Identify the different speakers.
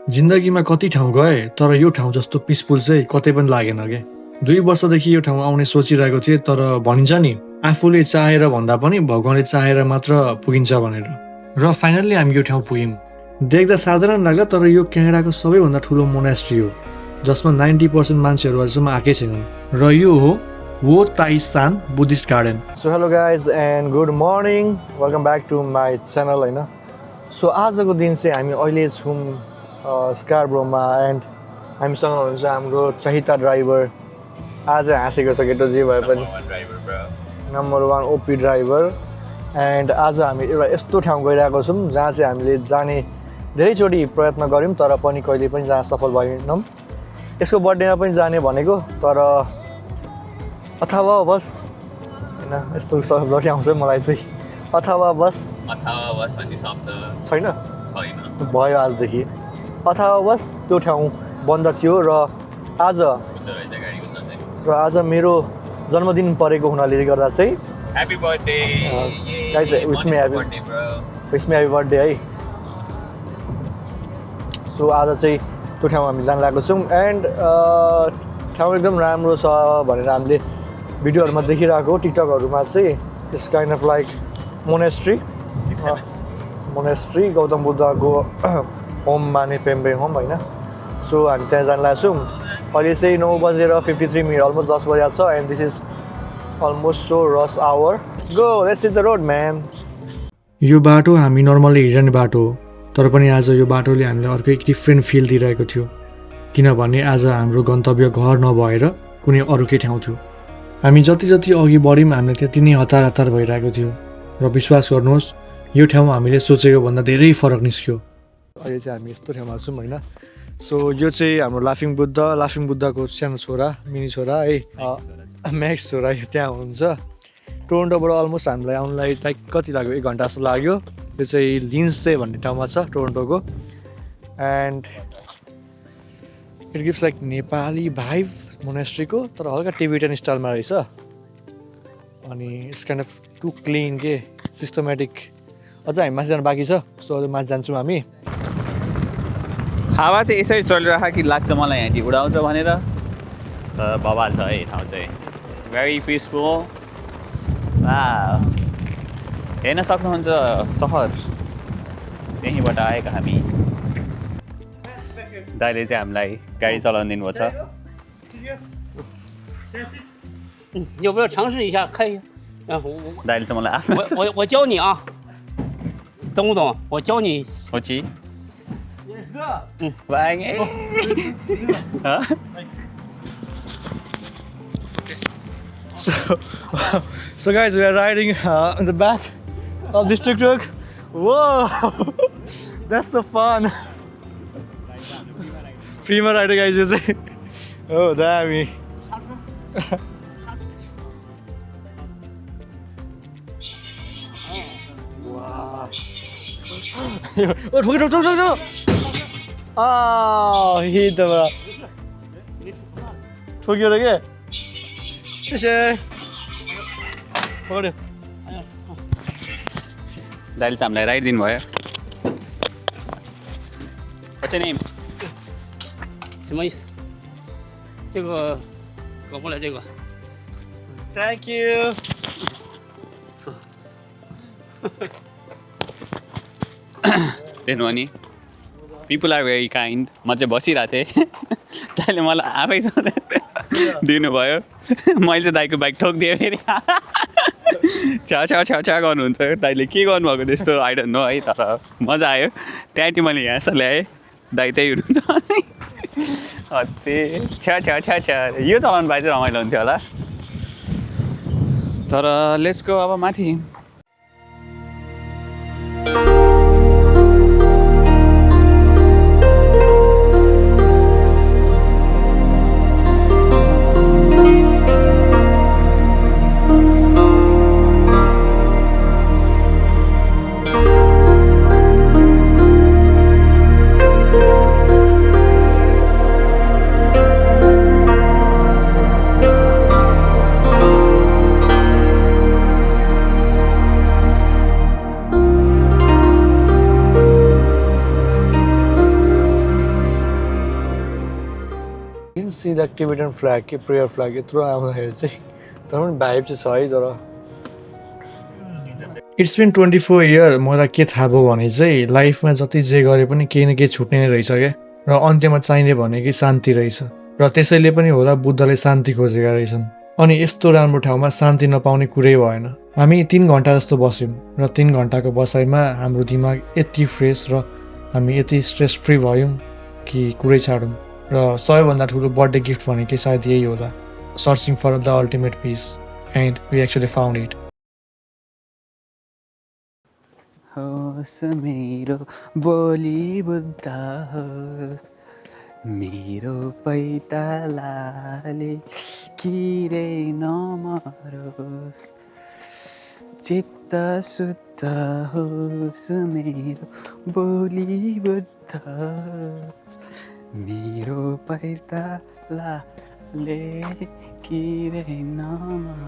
Speaker 1: जिन्दगीमा कति ठाउँ गए तर यो ठाउँ जस्तो पिसफुल चाहिँ कतै पनि लागेन के 2 वर्षदेखि यो ठाउँ आउने सोचिरहेको थिएँ तर भनिन्छ नि आफूले चाहेर भन्दा पनि भगवानले चाहेर मात्र पुगिन्छ भनेर र फाइनल्ली हामी यो ठाउँ पुग्यौँ। देख्दा साधारण लाग्ला तर यो क्यानाडाको सबैभन्दा ठुलो मोनास्ट्री हो जसमा 90% मान्छेहरू अहिलेसम्म आएकै छैनन् र यो हो Wo Tai San Buddhist garden. So hello guys and good morning, welcome back to my channel होइन। सो आजको दिन चाहिँ हामी अहिले छौँ स्कार्ब्रोमा एन्ड हामीसँग हुनुहुन्छ हाम्रो चाहिता ड्राइभर। आज हाँसेको छ केटो जे भए पनि नम्बर 1 ओपी ड्राइभर। एन्ड आज हामी एउटा यस्तो ठाउँ गइरहेको छौँ जहाँ चाहिँ हामीले जाने धेरैचोटि प्रयत्न गऱ्यौँ तर पनि कहिले पनि जहाँ सफल भएनौँ। यसको बर्थडेमा पनि जाने भनेको तर अथवा बस होइन यस्तो शब्द आउँछ मलाई चाहिँ अथवा बस भन्ने शब्द छैन भयो आजदेखि। अथवा बस त्यो ठाउँ बन्द थियो र आज मेरो जन्मदिन परेको हुनाले गर्दा चाहिँ
Speaker 2: happy birthday
Speaker 1: guys wish me happy birthday है। सो आज चाहिँ त्यो ठाउँ हामी जान लागेको छौँ एन्ड ठाउँ एकदम राम्रो छ भनेर हामीले भिडियोहरूमा देखिरहेको टिकटकहरूमा चाहिँ it's kind of like monastery Gautam बुद्धको होम माने पेम्बे होम होइन। सो हामी त्यहाँ जान लागेको छौँ। अहिले चाहिँ 9:53 अलमोस्ट 10 बजेको छ and this is almost so rush hour. Let's go, let's hit the road man. यो बाटो हामी नर्मली हिँड्ने बाटो हो तर पनि आज यो बाटोले हामीलाई अर्को एक डिफ्रेन्ट फिल दिइरहेको थियो किनभने आज हाम्रो गन्तव्य घर नभएर कुनै अरूकै ठाउँ थियो। हामी जति अघि बढ्यौँ हामीलाई त्यति नै हतार भइरहेको थियो र विश्वास गर्नुहोस् यो ठाउँ हामीले सोचेको भन्दा धेरै फरक निस्क्यो। अहिले चाहिँ हामी यस्तो ठाउँमा छौँ होइन। सो यो चाहिँ हाम्रो लाफिङ बुद्धको सानो छोरा मिनी छोरा है म्याक्स छोरा त्यहाँ हुनुहुन्छ। टोरन्टोबाट अलमोस्ट हामीलाई आउनुलाई लाइक कति लाग्यो 1 घन्टा जस्तो लाग्यो। यो चाहिँ लिन्से भन्ने ठाउँमा छ टोरन्टोको and it gives like Nepali vibe मोनास्ट्रीको तर हल्का टिबेटन स्टाइलमा रहेछ अनि it's kind of too clean के सिस्टमेटिक। अझ हामी माथि जानु बाँकी छ सो अझ माथि जान्छौँ हामी।
Speaker 2: हावा चाहिँ यसरी चलिरहेको कि लाग्छ मलाई यहाँदेखि उडाउँछ भनेर तर बवाल छ है ठाउँ चाहिँ भेरी पिसफुल। हेर्न सक्नुहुन्छ सहर त्यहीँबाट आएका हामी। दाइले चाहिँ हामीलाई गाडी चलाउनु दिनुभएको छ।
Speaker 3: 要不要尝试一下看一下？दाइले
Speaker 2: चाहिँ मलाई आफ्नो
Speaker 3: 我教你啊，懂不懂？我教你。
Speaker 2: सोची बाँगे
Speaker 1: So guys, we are riding in the back of this tuk-tuk. Whoa, that's the fun. Free ma rider guys, you say? Oh, damn me. Wow. Oh, tuk-tuk. Oh, he hit the. ठोक्यो र के त्यसै पक्ड्यो।
Speaker 2: दाइले चाहिँ हामीलाई ride दिनुभयो। What's your name?
Speaker 3: 什么意思？这个搞过来这个。
Speaker 1: Thank you.
Speaker 2: देख्नु अनि people are very kind. म चाहिँ बसिरहेको थिएँ दाइले मलाई आफै दिनुभयो। मैले चाहिँ दाइको बाइक ठोकिदिएँ फेरि छ्या गर्नुहुन्छ। दाइले के गर्नुभएको त्यस्तो आई डोन्ट नो है तर मजा आयो। त्यहाँदेखि मैले यहाँसम्म ल्याएँ दाइ त्यही हुनुहुन्छ छ्या यो चलाउनु पाए चाहिँ रमाइलो हुन्थ्यो होला तर लेट्स गो अब माथि।
Speaker 1: You can see that Tibetan flag कि prayer flag यत्रो आउँदाखेरि चाहिँ तर पनि भाइब चाहिँ छ है तर इट्स बिन 24 इयर मलाई के थाहा भयो भने चाहिँ लाइफमा जति जे गरे पनि केही न केही छुट्ने नै रहेछ क्या र अन्त्यमा चाहिने भनेकै शान्ति रहेछ र त्यसैले पनि होला बुद्धले शान्ति खोजेका रहेछन् अनि यस्तो राम्रो ठाउँमा शान्ति नपाउने कुरै भएन हामी 3 घन्टा जस्तो बस्यौँ र 3 घन्टाको बसाइमा हाम्रो दिमाग यति फ्रेस र हामी यति स्ट्रेस फ्री भयौँ कि कुरै छाडौँ र सबैभन्दा ठुलो बर्थडे गिफ्ट भनेकै सायद यही होला searching for the ultimate peace and we actually found it
Speaker 2: होस् मेरो बोली बुद्ध होस् मेरो पैतालाले किरे नमरोस् चित्त शुद्ध होस् मेरो बोली बुद्ध होस् मेरो पैतालाले किरे नमरोस्